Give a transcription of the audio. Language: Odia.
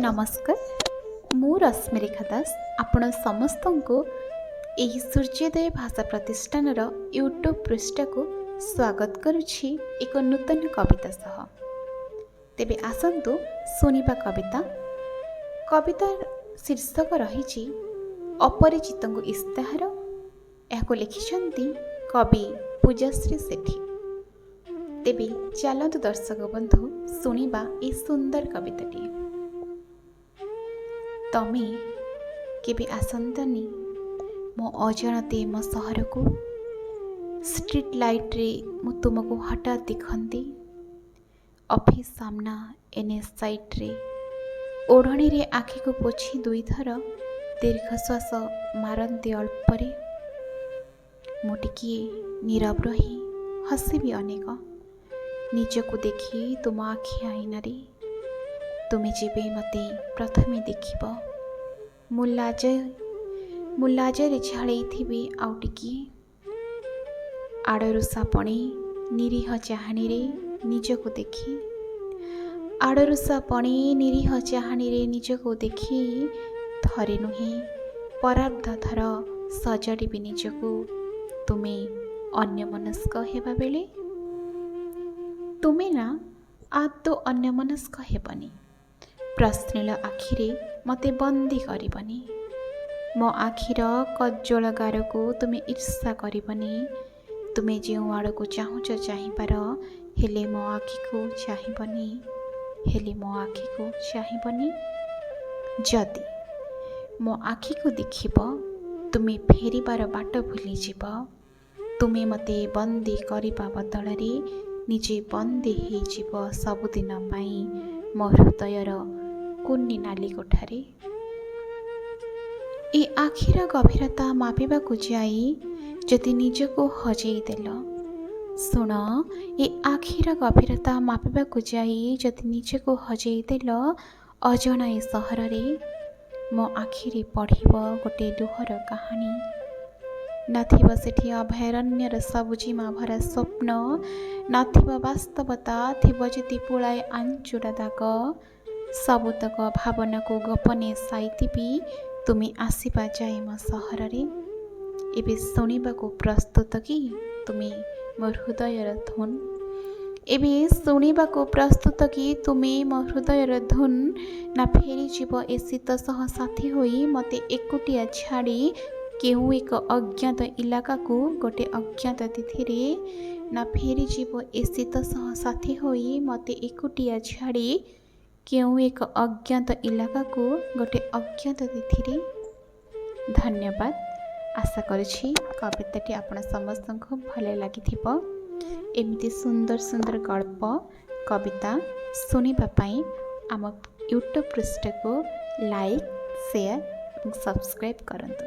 ନମସ୍କାର, ମୁଁ ରଶ୍ମିରେଖା ଦାସ ଆପଣ ସମସ୍ତଙ୍କୁ ଏହି ସୂର୍ଯ୍ୟୋଦୟ ଭାଷା ପ୍ରତିଷ୍ଠାନର ୟୁଟ୍ୟୁବ୍ ପୃଷ୍ଠାକୁ ସ୍ୱାଗତ କରୁଛି ଏକ ନୂତନ କବିତା ସହ। ତେବେ ଆସନ୍ତୁ ଶୁଣିବା କବିତା। କବିତାର ଶୀର୍ଷକ ରହିଛି ଅପରିଚିତଙ୍କୁ ଇସ୍ତାହାର। ଏହାକୁ ଲେଖିଛନ୍ତି କବି ପୂଜାଶ୍ରୀ ସେଠୀ। ତେବେ ଚାଲନ୍ତୁ ଦର୍ଶକ ବନ୍ଧୁ, ଶୁଣିବା ଏହି ସୁନ୍ଦର କବିତାଟି। ତମେ କେବେ ଆସନ୍ତନି ମୋ ଅଜାଣତେ ମୋ ସହରକୁ, ଷ୍ଟ୍ରିଟ୍ ଲାଇଟ୍ରେ ମୁଁ ତୁମକୁ ହଠାତ୍ ଦେଖନ୍ତି। ଅଫିସ୍ ସାମ୍ନା ଏନ୍ଏଚ୍ ସାଇଡ଼୍ରେ ଓଢ଼ଣୀରେ ଆଖିକୁ ପୋଛି ଦୁଇଥର ଦୀର୍ଘଶ୍ୱାସ ମାରନ୍ତି ଅଳ୍ପରେ। ମୁଁ ଟିକିଏ ନୀରବ ରହି ହସିବି ଅନେକ, ନିଜକୁ ଦେଖି ତୁମ ଆଖି ଆଇନାରେ। ତୁମେ ଯେବେ ମୋତେ ପ୍ରଥମେ ଦେଖିବ, ମୁଁ ଲାଜରେ ଝାଳେଇଥିବି ଆଉ ଟିକିଏ। ଆଡ଼ରୁଷା ପଣେ ନିରୀହ ଚାହାଣୀରେ ନିଜକୁ ଦେଖି, ଆଡ଼ରୁଷା ପଣେ ନିରୀହ ଚାହାଣୀରେ ନିଜକୁ ଦେଖି, ଥରେ ନୁହେଁ ପରାର୍ଦ୍ଧ ଥର ସଜାଡ଼ିବି ନିଜକୁ, ତୁମେ ଅନ୍ୟମନସ୍କ ହେବା ବେଳେ। ତୁମେ ନା ଆଦୌ ଅନ୍ୟମନସ୍କ ହେବନି, ପ୍ରଶ୍ନିଳ ଆଖିରେ ମୋତେ ବନ୍ଦୀ କରିବନି। ମୋ ଆଖିର କଜ୍ଜଳ ଗାରକୁ ତୁମେ ଈର୍ଷା କରିବନି। ତୁମେ ଯେଉଁ ଆଡ଼କୁ ଚାହୁଁଛ ଚାହିଁପାର, ହେଲେ ମୋ ଆଖିକୁ ଚାହିଁବନି, ହେଲେ ମୋ ଆଖିକୁ ଚାହିଁବନି। ଯଦି ମୋ ଆଖିକୁ ଦେଖିବ, ତୁମେ ଫେରିବାର ବାଟ ଭୁଲିଯିବ। ତୁମେ ମୋତେ ବନ୍ଦୀ କରିବା ବଦଳରେ ନିଜେ ବନ୍ଦୀ ହେଇଯିବ ସବୁଦିନ ପାଇଁ ମୋ ହୃଦୟର କୁନି ନାଲି କୋଠାରେ। ଏ ଆଖିର ଗଭୀରତା ମାପିବାକୁ ଯାଇ ଯଦି ନିଜକୁ ହଜେଇ ଦେଲ, ଶୁଣ, ଏ ଆଖିର ଗଭୀରତା ମାପିବାକୁ ଯାଇ ଯଦି ନିଜକୁ ହଜେଇ ଦେଲ ଅଜଣା ଏ ସହରରେ, ମୋ ଆଖିରେ ପଢ଼ିବ ଗୋଟେ ଲୁହର କାହାଣୀ। ନଥିବ ସେଠି ଅଭୟାରଣ୍ୟର ସବୁଜିମା ଭରା ସ୍ୱପ୍ନ, ନଥିବ ବାସ୍ତବତା, ଥିବ ଯଦି ପୁଳାଏ ଆଞ୍ଚୁଡ଼ା ଦାଗ। ସବୁତକ ଭାବନାକୁ ଗୋପନେ ସାଇତିବି ତୁମେ ଆସିବା ଯାଏ ମୋ ସହରରେ। ଏବେ ଶୁଣିବାକୁ ପ୍ରସ୍ତୁତ କି ତୁମେ ମୋ ହୃଦୟର ଧୁନ୍? ଏବେ ଶୁଣିବାକୁ ପ୍ରସ୍ତୁତ କି ତୁମେ ମୋ ହୃଦୟର ଧୁନ୍, ନା ଫେରିଯିବ ଏ ଶୀତ ସହ ସାଥୀ ହୋଇ ମୋତେ ଏକୁଟିଆ ଛାଡ଼ି କେଉଁ ଏକ ଅଜ୍ଞାତ ଇଲାକାକୁ ଗୋଟେ ଅଜ୍ଞାତ ତିଥିରେ? ନା ଫେରିଯିବ ଏ ଶୀତ ସହ ସାଥୀ ହୋଇ ମୋତେ ଏକୁଟିଆ ଛାଡ଼ି କେଉଁ ଏକ ଅଜ୍ଞାତ ଇଲାକାକୁ ଗୋଟେ ଅଜ୍ଞାତ ତିଥିରେ? ଧନ୍ୟବାଦ। ଆଶା କରୁଛି କବିତାଟି ଆପଣ ସମସ୍ତଙ୍କୁ ଭଲ ଲାଗିଥିବ। ଏମିତି ସୁନ୍ଦର ସୁନ୍ଦର ଗଳ୍ପ, କବିତା ଶୁଣିବା ପାଇଁ ଆମ ୟୁଟ୍ୟୁବ୍ ପୃଷ୍ଠକୁ ଲାଇକ୍, ସେୟାର ଏବଂ ସବସ୍କ୍ରାଇବ୍ କରନ୍ତୁ।